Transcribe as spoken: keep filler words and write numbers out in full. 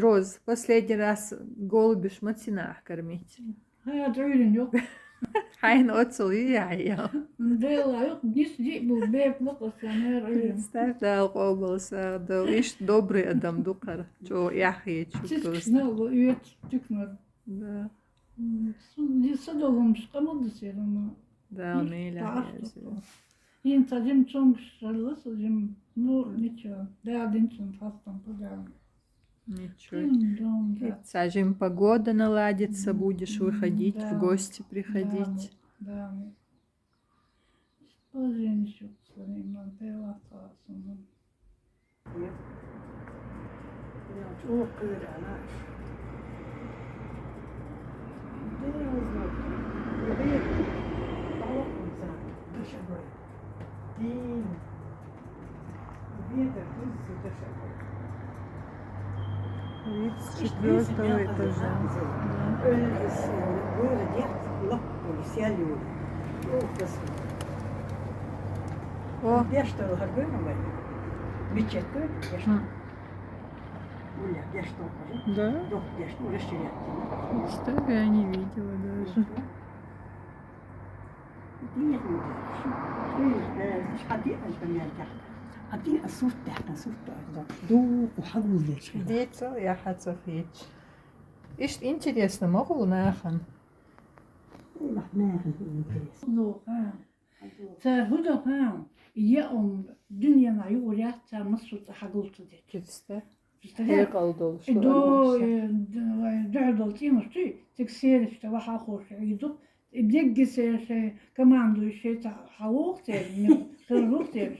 Роз, последний раз голубиш маца йина ахь кормить? Хьайна Ӏуьйрина йоккха. Хьайна оццул йиъ яхь я. Дела йоккха, дис диъ бу, бепиг лакхара сан яра Ӏуьйрина. Представь, Дала къобал сагӀа дойла. Иштта добрый адам ду хӀара. Чо яхьийчу просто. Цицкаш нал ло, оьцу тикнар. Да. М, су-, ди са долумаш къамал да сера, ма. Да, М, мейлахь тӀаккха язва. ХӀинца жим цомгаш шарла, со жим, ну, ничего. Да, дин цун хастам, подарок. Ничего. М, дом, да. Ца жим погода наладится, М, будешь м, выходить, да. В гости приходить. Да, да. Положение ещё посмотрим, на дела осталось у нас. Нет. Я вот, о, кыр, она ж. Да я не знаю. Да я, балкон за, душевой. День. Тридцать четвёртого этажа. О. Мгм. Да? Что я не видела даже. Дийцал, я хьаца хеташ. Иштта интересно ма гӀу нахана. Нахана интересно. Ну, а. Цара хӀун до хьан? Я он дуьненахь юуряц цара массо а цӀа хьагулцадечу. Представь. Представь. Хьекъал долуш. До, э, д-, вай, дуьхьал долу цӀийнаш чуй, цига сераш тӀе вахьа ховша Ӏуьйду. И дегги церан шайн командующий цхьа хьан воху церан, хила воху церан.